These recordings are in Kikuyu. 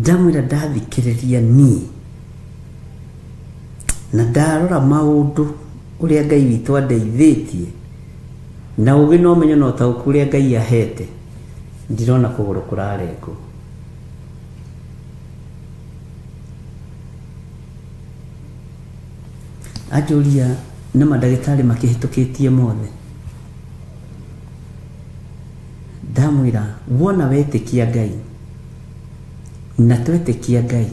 Ndamwĩra ndathikĩrĩria niĩ na ndarora maũndũ ũrĩa Ngai witũ andeithĩtie na ũgĩ na ũmenyo na ũtaũku ũrĩa Ngai ahete, ndirona kũgũrũ kũrarengwo. Anjũria na mandagĩtarĩ makĩhĩtũkĩtie mothe. Ndamwĩra wona wetĩkia Ngai na twetĩkia Ngai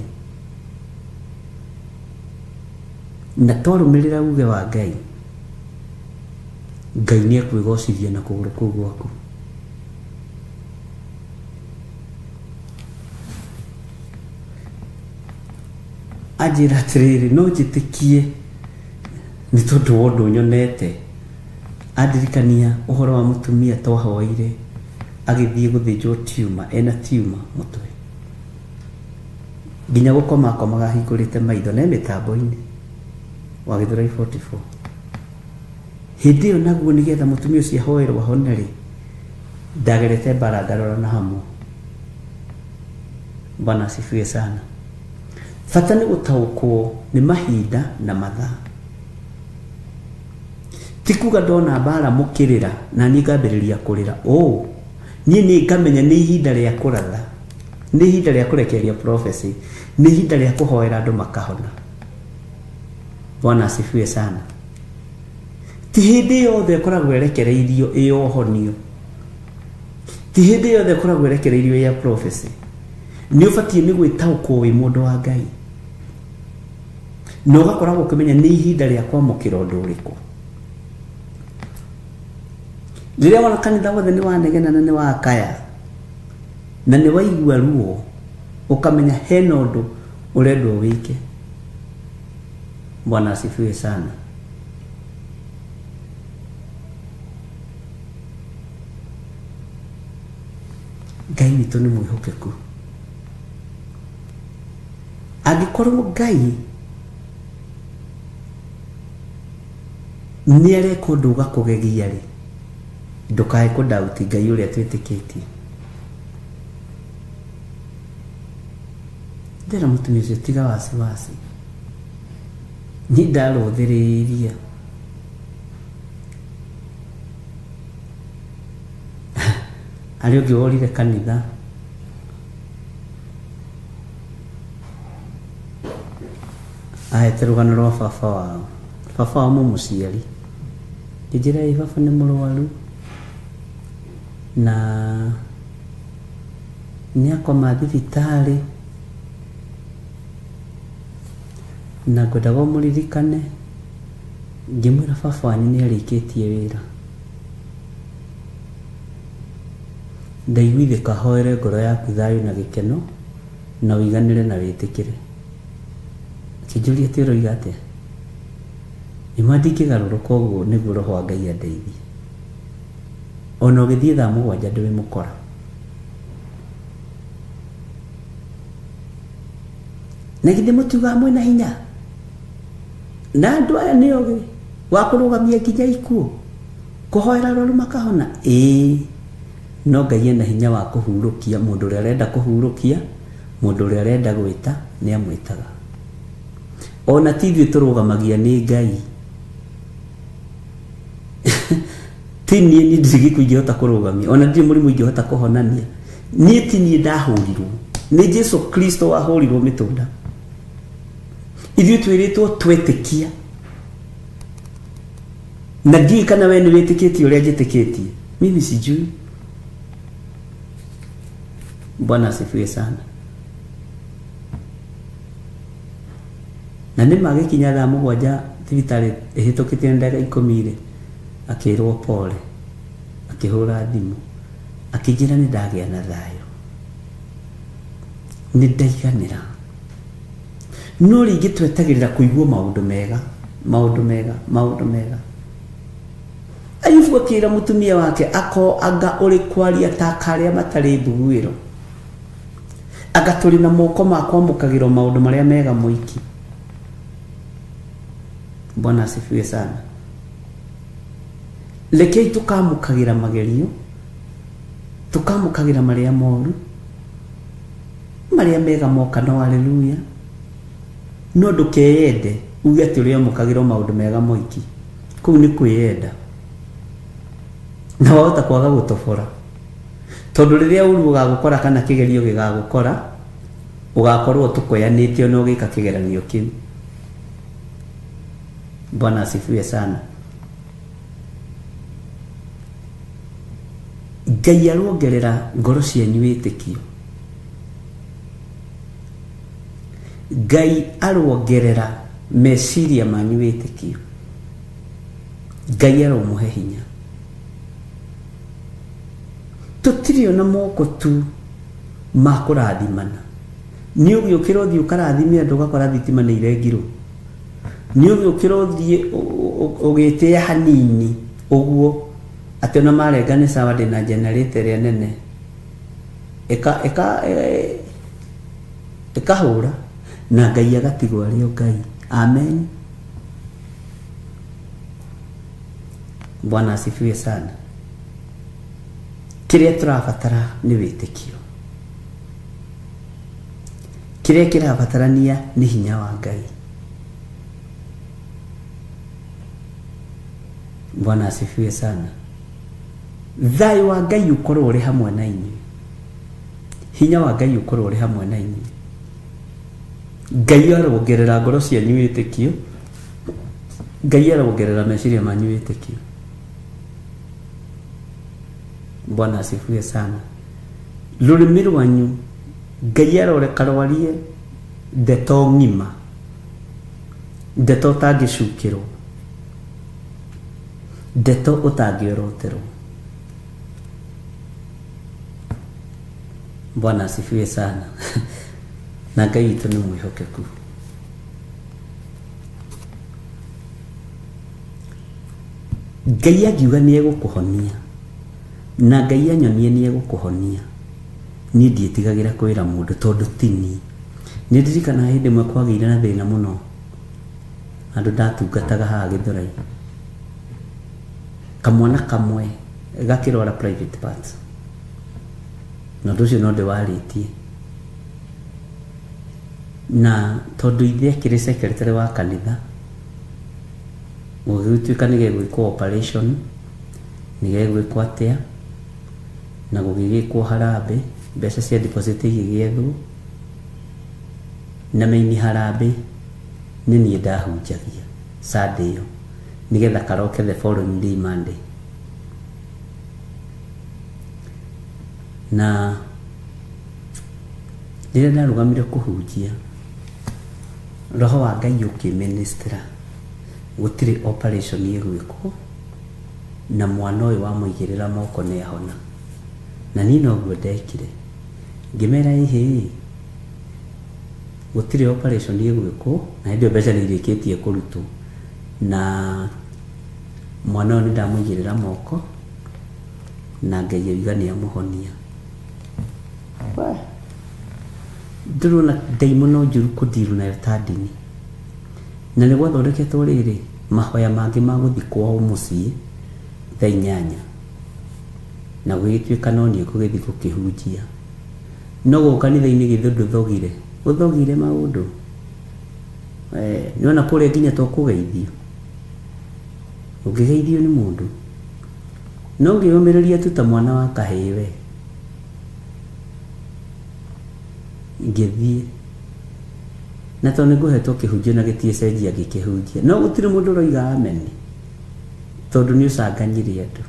na twarũmĩrĩra uge wa Ngai, Ngai nĩ ekwĩgocithia na kũgũrũ kũu gwaku. Anjĩra atĩrĩrĩ, no njĩtĩkie nĩ tondũ wa ũndũ nyonete. Andirikania ũhoro wa mũtumia twahoire agĩthiĩ gũthĩnjwo tumor, ena tumor mũtwe, nginya gũkoma akomaga ahingũrĩte maitho na e mĩtambo-inĩ wa Gĩthũrai 44. Hĩndĩ ĩyo naguo nĩgetha mũtumia ũcio ahoerwo ahone rĩ, ndagerete mbara ngarora na hamwe. Bwana asifiwe sana. Bata nĩ gũtaũkwo nĩ mahinda na mathaa. Ti kuga ndona mbara mũkĩrĩra na niĩ ngambĩrĩria kũrĩra. Oh, niĩ nĩ ngamenya nĩ ihinda rĩa kũratha, nĩ ihinda rĩa kũrekereria prophecy, nĩ ihinda rĩa kũhoera andũ makahona. Bwana asifiwe sana. Ti hĩndĩ yothe ĩkoragwo ĩrekereirio ĩ ũhonio, ti hĩndĩ yothe ĩkoragwo ĩrekereirio ya prophecy. Nĩ ũbatiĩ nĩ gwĩtaũkwo wĩ mũndũ wa Ngai na ũgakoragwo ũkĩmenya nĩ ihinda rĩa kwamũkĩra ũndũ ũrĩkũ. Rĩrĩa wona kanitha wothe nĩ wanegena na nĩ wakaya na nĩ waigua ruo, ũkamenya hena ũndũ ũrendwo wĩke. Bwana asifiwe sana. Ngai witũ nĩ mwĩhokeku. Angĩkorwo Ngai nĩ areka ũndũ ũgakũgegia rĩ, ndũkae kũdauti Ngai ũrĩa twĩtĩkĩtie. Ndĩra mũtumia ũcio tiga wasiwasi, niĩ ndarũthĩrĩria arĩa ũngĩ worire kanitha ahete rũgano rwa baba wao. Baba wao mũmũciari ngĩnjĩra ĩ baba nĩ mũrwaru na nĩ akoma thibitarĩ na ngwendaga ũmũririkane. Ngĩmwĩra baba wanyu nĩ arĩkĩtie wĩra, ndaiguithĩka hoere ngoro yaku thayũ na gĩkeno na ũiganĩre na wĩtĩkĩre. Akĩnjũria atĩ ũroiga atĩa? Nĩma ndingĩgarũrũka ũguo nĩguo roho wa Ngai andeithie. Ona ũgĩthiĩ thaa 7 ndĩmũkora. Na githĩ mũtiugaga mwĩna hinya na andũ aya nĩ ogĩ wa kũrũgamia nginya ikuũ, kũhoera arwaru makahona? Ĩĩ, no Ngai ena hinya wa kũhurũkia mũndũ ũrĩa arenda kũhurũkia, mũndũ ũrĩa arenda gwĩta nĩ amwĩtaga. Ona ti ithuĩ tũrũgamagia, nĩ Ngai. Ti niĩ, niĩ ndirĩ gĩkuũ ingĩhota kũrũgamia, ona ndirĩ mũrimũ ingĩhota kũhonania. Niĩ ti niĩ ndahũrirwo, nĩ Jesu Kristo wahũrirwo mĩtũnda. Ithuĩ twĩrĩtwo twetĩkia, na ndiũĩ kana we nĩ wĩtĩkĩtie ũrĩa njĩtĩkĩtie. Mimi sijui. Bwana asifiwe sana. Na nĩ magĩkinya thaa 7 thibitarĩ ĩhĩtũkĩtie na ndagĩka 10 rĩ, akĩrwo pole, akĩhũra thimũ akĩnjĩra nĩ ndagĩa na thayũ, nĩ ndaiganĩra. No rĩngĩ twetagĩrĩra kũigua maũndũ mega, maũndũ mega, maũndũ mega. Ayubu akĩra mũtumia wake ako anga ũrĩ kwaria ta karĩa matarĩ mbuguĩro, anga tũrĩ na moko ma kwamũkagĩrwo maũndũ marĩa mega mũiki. Bwana asifiwe sana. Rekei tũkamũkagĩra magerio, tũkamũkagĩra marĩa moru. Marĩa mega moka no haleluya. No ndũkeyende uge atĩ ũrĩa mũkagĩrwo maũndũ mega moiki. Kũu nĩ kwĩyenda. Na wahota kwaga gũtobora. Tondũ rĩrĩa ũru ũgagũkora kana kĩgerio gĩgagũkora, ũgakorwo tũkoyanĩtio na ũgĩka kĩgeranio kĩu. Bwana asifiwe sana. Ngai arongerera ngoro cianyu wĩtĩkio. Ngai arongerera meciria manyu wĩtĩkio. Ngai aromũhe hinya. Tũtirĩ ona moko tu ma kũrathimana. Nĩ ũgĩũkĩra ũthiĩ ũkarathime andũ ũgakora thitima nĩ irengirwo. Nĩ ũgĩũkĩra ũthiĩ ũgĩtĩa hanini ũguo atĩ ona marenga nĩ sawa ndĩna generator ĩrĩa nene ĩkahũra na Ngai agatigwo arĩ o Ngai. Amen. Bwana asifiwe sana. Kĩrĩa tũrabatara nĩ wĩtĩkio. Kĩrĩa kĩrabatarania nĩ hinya wa Ngai. Bwana asifiwe sana. Thayũ wa Ngai ũkorwo ũrĩ hamwe na inyuĩ. Hinya wa Ngai ũkorwo ũrĩ hamwe na inyuĩ. Ngai arongerera ngoro cianyu wĩtĩkio. Ngai arongerera meciria manyu wĩtĩkio. Bwana asifiwe sana. Rũrĩmĩ rwanyu Ngai aroreka rwarie ndeto ng'ima, ndeto ũtangĩcukĩrwo, ndeto ũtangĩoroterwo. Bwana asifiwe sana. Na Ngai witũ nĩ mwĩhokeku. Ngai angiuga nĩ egũkũhonia na Ngai anyonie nĩ egũkũhonia, niĩ ndiĩtigagĩra kwĩra mũndũ tondũ ti niĩ. Nĩ ndirikanaga hĩndĩ ĩmwe kwagĩire na thĩna mũno, andũ ndatungataga haha Gĩthũrai, kamwana kamwe gakĩrwara private parts, na ũndũ ũcio no ndĩwarĩtie. Na tondũ ithe akĩrĩ secretary wa kanitha, gũgĩtuĩka nĩ gegwĩkwo operation, nĩ gegwĩkwo atĩa, na gũgĩgĩkwo harambĩ, mbeca cia deposit igĩgĩethwo, na maini harambĩ nĩ niĩ ndahunjagia Sunday ĩyo nĩgetha karoke the following day Monday. Na rĩrĩa ndarũgamire kũhunjia, roho wa Ngai ũkĩministera gũtirĩ operation ĩgwĩkwo, na mwana ũyũ wamũigĩrĩra moko nĩ ahona. Na niĩ noguo ndekire, ngĩmera ĩhĩ, gũtirĩ operation ĩgwĩkwo, na hĩndĩ ĩyo mbeca nĩ irĩkĩtie kũrutwo, na mwana ũyũ nĩ ndamũigĩrĩra moko na Ngai oiga nĩ amũhonia. Ndĩrona ndaimono njũru kũndiru nayo ta ndini. Na nĩ gwathondeketwo rĩrĩ mahoya mangĩ ma gũthiĩ kwao mũciĩ thaa 8, na gũgĩtuĩka no niĩ ngũgĩthiĩ gũkĩhunjia. No gũkũ kanitha-inĩ githĩ ndũthogire, ũthogire maũndũ. Nĩwona kũrĩa nginya to kũgeithio, ũngĩgeithio nĩ mũndũ no ngĩũmĩrĩria tu ta mwana wa kahĩĩ we. Ngĩthiĩ na tondũ nĩ ngũhetwo kĩhunjio na gĩtiĩcenjia ngĩkĩhunjia, no gũtirĩ mũndũ ũroiga amen, tondũ nĩ ũcanganyire andũ.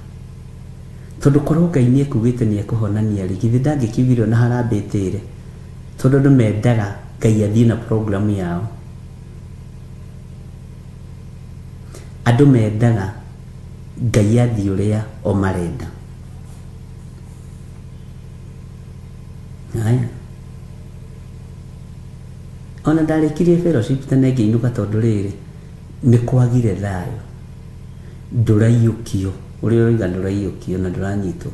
Tondũ korwo Ngai nĩ ekugĩte nĩ ekũhonania rĩ, githĩ ndangĩkiugire ona harambĩ ĩtĩre, tondũ andũ mendaga Ngai athiĩ na program yao. Andũ mendaga Ngai athiĩ ũrĩa o marenda. Haya, ona ndarĩkirie fellowship tene ngĩinũka tondũ rĩrĩ nĩ kwagire thayũ, ndũraiyũkio ũrĩa ũroiga ndũraiyũkio na ndũranyitwo.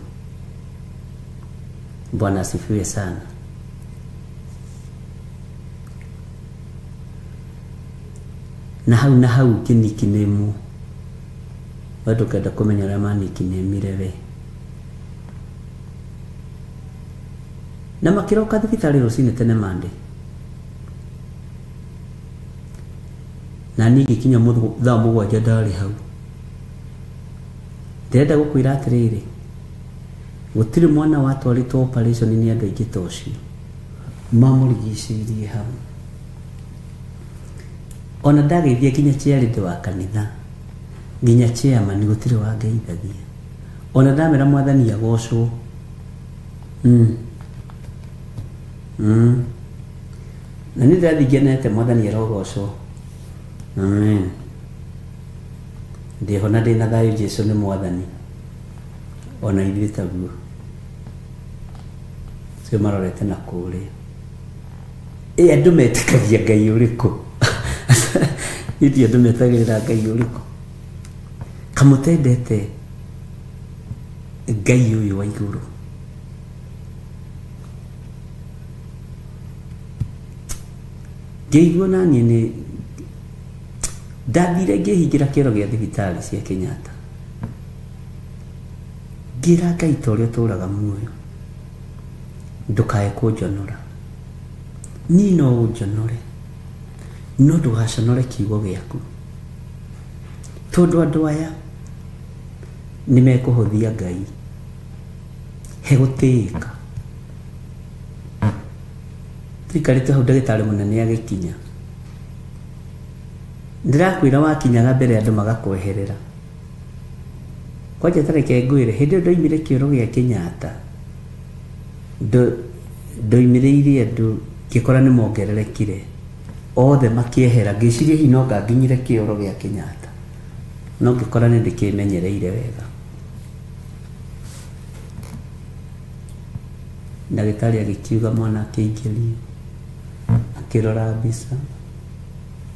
Bwana asifiwe sana. Na hau ngĩnikinĩmwo, we ndũkenda kũmenya ũrĩa manikinĩmire we. Na makĩroka thibitarĩ rũcinĩ tene Monday. Na niĩ ngĩkinya thaa 7 ndarĩ hau. Ndĩrenda gũkwĩra atĩrĩrĩ, gũtirĩ mwana watwarĩtwo operation nĩ andũ aingĩ ta ũcio. Mamũrigicĩirie hau. Ona ndageithia nginya chairlady wa kanitha, nginya chairman gũtirĩ wangeithagia. Ona ndamera mwathani agocwo. Na nĩ ndĩrathiĩ ngenete mwathani arogocwo. Amen. Ndĩho na ndĩna thayũ, Jesu nĩ mwathani. Ona ithuĩ taguo. Cio marorete na kũrĩa. Ĩ andũ metĩkagia Ngai ũrĩkũ? Ithuĩ andũ metagĩrĩra Ngai ũrĩkũ? Kamũtendete Ngai ũyũ wa igũrũ. Ngĩigua naniĩ nĩ ndathire ngĩhingĩra kĩoro gĩa thibitarĩ cia Kenyatta. Ngĩra Ngai ta ũrĩa ũtũraga muoyo, ndũkae kũnjonora. Niĩ no ũnjonore, no ndũgaconore kiugo gĩaku. Tondũ andũ aya nĩ mekũhũthia Ngai. He gũtĩĩka. Tũikarĩte hau ndagĩtarĩ mũnene agĩkinya. Ndĩrakwĩra wakinyaga mbere andũ magakweherera. Kwanja ta reke ngwĩre, hĩndĩ ĩyo ndoimire kĩoro gĩa Kenyatta, ndoimĩrĩire andũ ngĩkora nĩ mongererekire. Othe makĩehera, ngĩciria hihi no nganginyire kĩoro gĩa Kenyatta. No ngĩkora nĩ ndĩkĩmenyereire wega. Ndagĩtarĩ agĩkiuga mwana akĩingĩrio, akĩrora mbica,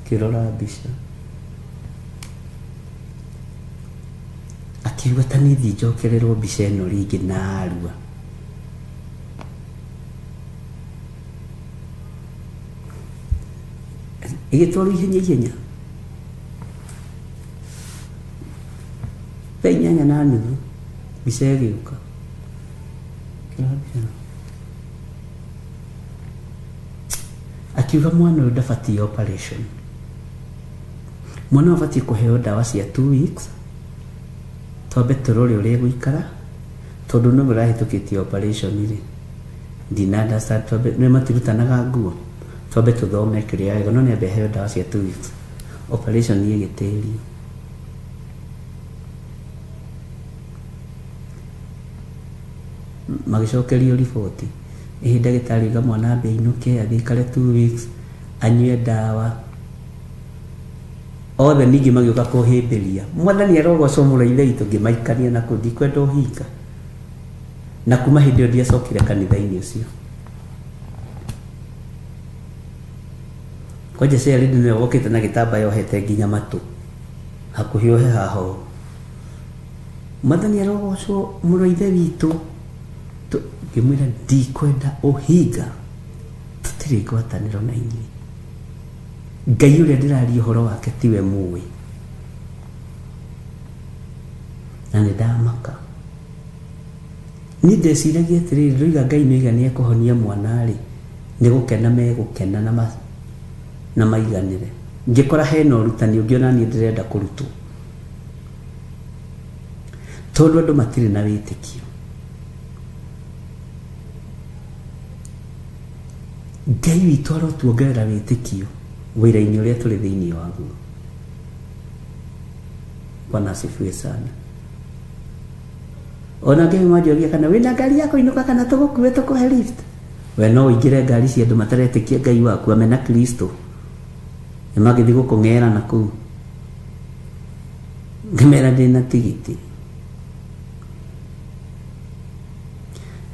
akĩrora mbica. Akiuga ta niĩ thiĩ njokererwo mbica ĩno rĩngĩ na arua. Ĩgĩtwarwo ihenya ihenya. Thaa 8:30 mbica ĩgĩũka. Kĩrora mbica ĩno. Akiuga mwana ũyũ ndabatiĩ operation. Mwana ũyũ abatiĩ kũheo ndawa cia 2 weeks. Twambe tũrore ũrĩa egũikara, tondũ nĩwe ũrahĩtũkĩtie operation rĩ. Ndina understand, twambe, nĩ matirutanaga nguo. Twambe tũthome kĩrĩa wega, no nĩambe aheo ndawa cia 2 weeks. Operation ĩgĩtĩrio. Magĩcokerio riboti. Ĩhĩ ndagĩtarĩ oiga mwana ambe ainũke, athiĩ aikare 2 weeks, anyue ndawa. Othe ningĩ magĩũka kũhĩmbĩria. Mwathani arogocwo mũno ithe witũ, ngĩmaikania na kũu, ndikwenda ũhinga. Na kuma hĩndĩ ĩyo ndiacokire kanitha-inĩ ũcio. Kwanja chairlady nĩwe wokĩte na gĩtambaya ohete nginya matũ. Hakuhĩ ohe haha ũũ. Mwathani arogocwo mũno ithe witũ. Ngĩmwĩra ndikwenda ũhinga, tũtirĩ ngwatanĩro na inyuĩ. Ngai ũrĩa ndĩraria ũhoro wake tiwe mũĩ. Na nĩ ndamaka. Niĩ ndeciragia atĩrĩrĩ, ndoiga Ngai nĩoiga nĩekũhonia mwana rĩ, nĩ gũkena megũkena na maiganĩre. Ngĩkora hena ũrutani ũngĩ ona niĩ ndĩrenda kũrutwo. Tondũ andũ matirĩ na wĩtĩkio. Ngai witũ arotuongerera wĩtĩkio wĩra-inĩ ũrĩa tũrĩ thĩinĩ waguo. Bwana asifiwe sana. Ona Ngai manjoria kana wĩna ngari ya kũinũka kana tũgũkue tũkũhe lift. We no ũingĩre ngari cia andũ mataretĩkia Ngai waku amena Kristo. Nĩ magĩthiĩ gũkũng'era na kũu. Ngĩmera ndĩna tigiti.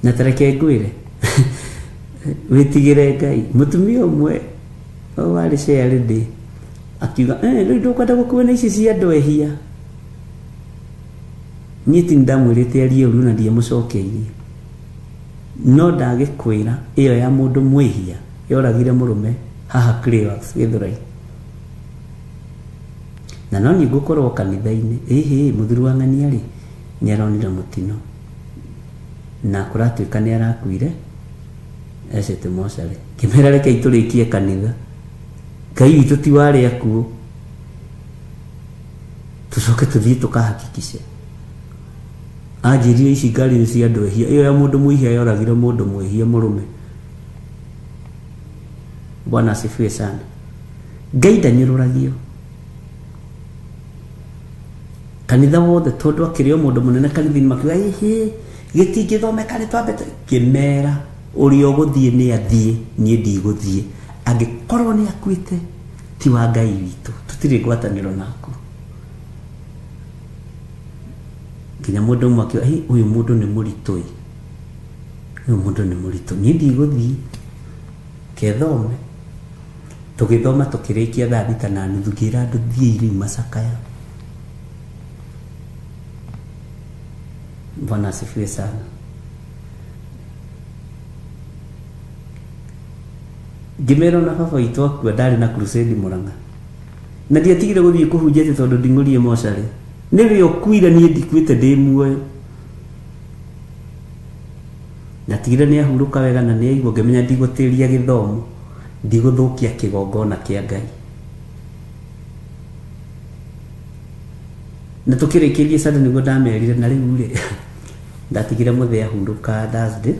Na tareke ngwĩre, wĩtigĩre Ngai. Mũtumia ũmwe warĩ chairlady akiuga, rĩu ndũkwenda gũkua na ici cia andũ ehia. Niĩ ti ndamwĩrĩte arie ũru na ndiamũcokeirie. No ndagĩkwĩra ĩyo ya mũndũ mwĩhia yoragire mũrũme haha Clearwax Gĩthũrai. Na no niĩ ngũkorwo kanitha-inĩ, ĩhĩ mũthuri wa ng'ania rĩ nĩaronire mũtino na kũratuĩka nĩarakuire Ecete mocarĩ. Ngĩmera reke itũrĩkie kanitha. Ngai witũ ti warĩ akuũ. Tũcoke tũthiĩ tũkahakikishe. Anjĩrire ici ngari nĩ cia andũ ehia. Ĩyo ya mũndũ mwĩhia yoragire mũndũ mwĩhia mũrũme. Bwana asifiwe sana. Ngai ndanyũrũragio. Kanitha wothe tondũ akĩrĩ o mũndũ mũnene kanitha-inĩ makiuga ĩhĩ gĩtingĩthomeka nĩ twambĩte. Ngĩmera ũrĩa ũgũthiĩ nĩ athiĩ, niĩ ndigũthiĩ. Angĩkorwo nĩ akuĩte ti wa Ngai witũ, tũtirĩ ngwatanĩro naku. Nginya mũndũ ũmwe akiuga "Hĩ, ũyũ mũndũ nĩ mũritũ ĩ, ũyũ mũndũ nĩ mũritũ, niĩ ndigũthiĩ, kethome." Tũgĩthoma tũkĩrĩkia thaa 6:30 ngĩra andũ thiĩi rĩu macakaya. Bwana asifiwe sana. Ngĩmera ona baba witũ akua ndarĩ na crusade Murang'a. Na ndiatigire gũthiĩ kũhunjia atĩ tondũ nding'ũrie mocarĩ. Nĩwe ũkuire niĩ ndikuĩte ndĩ muoyo. Ndatigire nĩ ahurũka wega na nĩ aigua ngĩmenya ndigũtĩria gĩthomo, ndigũthũkia kĩgongona kĩa Ngai. Na tũkĩrĩkĩrie Sunday nĩguo ndamerire na rĩu rĩ ndatigire mũthee ahurũka Thursday.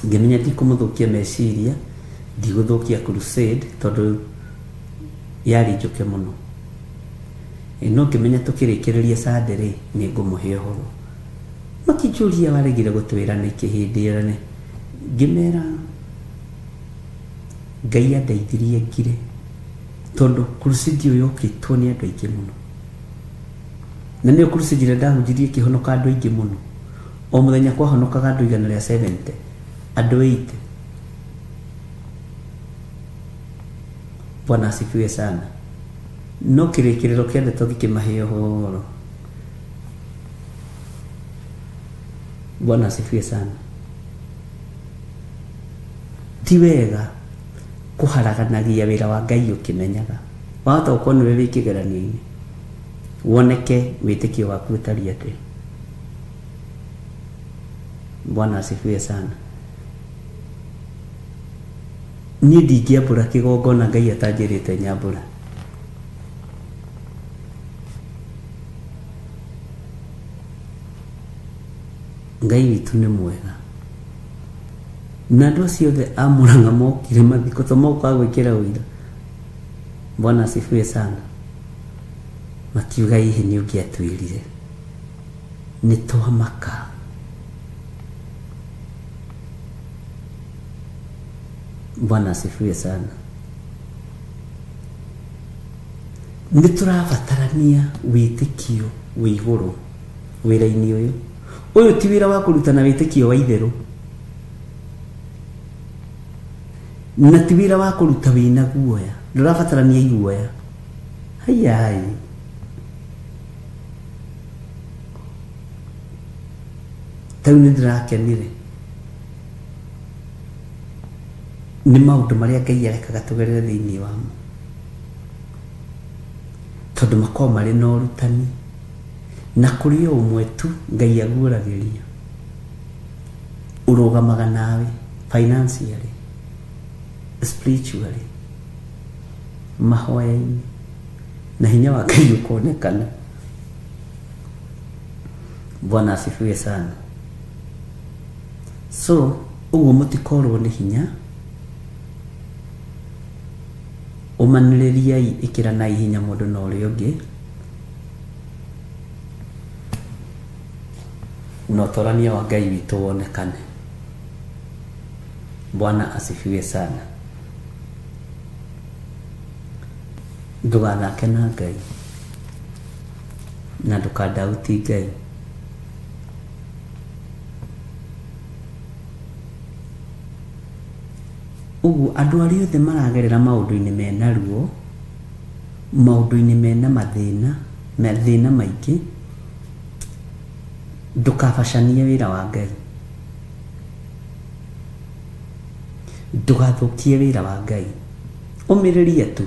Ngĩmenya ndikũmũthũkia meciria, ndigũthũkia crusade tondũ yarĩ njũke mũno. No ngĩmenya tũkĩrĩkĩrĩria Sunday rĩ nĩ ngũmũhe ũhoro. Makĩnjũria waregire gũtwĩra nĩkĩ hĩndĩ ĩyo nĩ ngĩmera Ngai andeithirie ngire tondũ crusade ĩyo yokĩtwo nĩ andũ aingĩ mũno. Na nĩyo crusade ĩrĩa ndahunjirie ĩkĩhonoka andũ aingĩ mũno. O mũthenya kwahonokaga andũ 170, andũ 80. Bwana asifiwe sana. No kĩrĩkĩrĩro kĩa ndeto gĩkĩmahe ũhoro. Bwana asifiwe sana. Ti wega kũharaganagia wĩra wa Ngai ũkĩmenyaga. Wahota gũkorwo nĩwe wĩ kĩgeranio-inĩ. Woneke wĩtĩkio waku ũtariĩ atĩa. Bwana asifiwe sana. Niĩ ndingĩambũra kĩgongona Ngai atanjĩrĩte nyambũra. Ngai witũ nĩ mwega. Na andũ acio othe a Murang'a mokire mathiko to mokaga gwĩkĩra ũira. Bwana asifiwe sana. Makiuga hihi nĩ ũngĩatwĩrire. Nĩ twamaka. Bwana asifiwe sana. Nĩ tũrabatarania wĩtĩkio wĩ igũrũ wĩra-inĩ ũyũ. Ũyũ ti wĩra wa kũrutana wĩtĩkio wa itherũ. Na ti wĩra wa kũruta wĩna guoya. Ndũrabatarania iguoya. Hayai. Tau nĩ ndĩrakenire. Nĩ maũndũ marĩa Ngai arekaga tũgerere thĩinĩ wamo. Tondũ makoragwo marĩ na ũrutani. Na kũrĩ o ũmwe tu Ngai aguũragĩria. Ũrũgamaga nawe financially, spiritually, mahoya-inĩ, na hinya wa Ngai ũkonekana. Bwana asifiwe sana. So, ũguo mũtikorwo nĩ hinya. Ũmanĩrĩriai ĩkĩranai hinya mũndũ na ũrĩa ũngĩ. Na ũtorania wa Ngai witũ wonekane. Bwana asifiwe sana. Ndũgathake na Ngai. Na ndũkandauti Ngai. Ũguo andũ arĩa othe maragerera maũndũ-inĩ mena ruo, maũndũ-inĩ mena mathĩna, mathĩna maingĩ, ndũkabacanie wĩra wa Ngai. Ndũgathũkie wĩra wa Ngai. Ũmĩrĩrie tu.